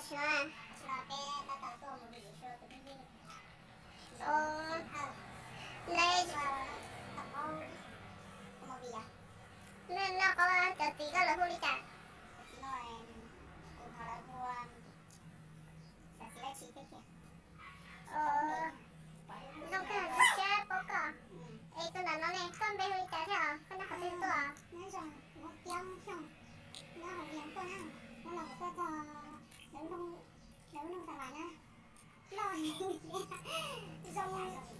Xyov, lawv, noj qab cov txiv koj lawv hu li cas? Zoo kawg, siab paub koj. Es tus ntawm no ne, koj npe hu li cas thiab os? Koj nyob qhov twg tuaj? Loj, zoo,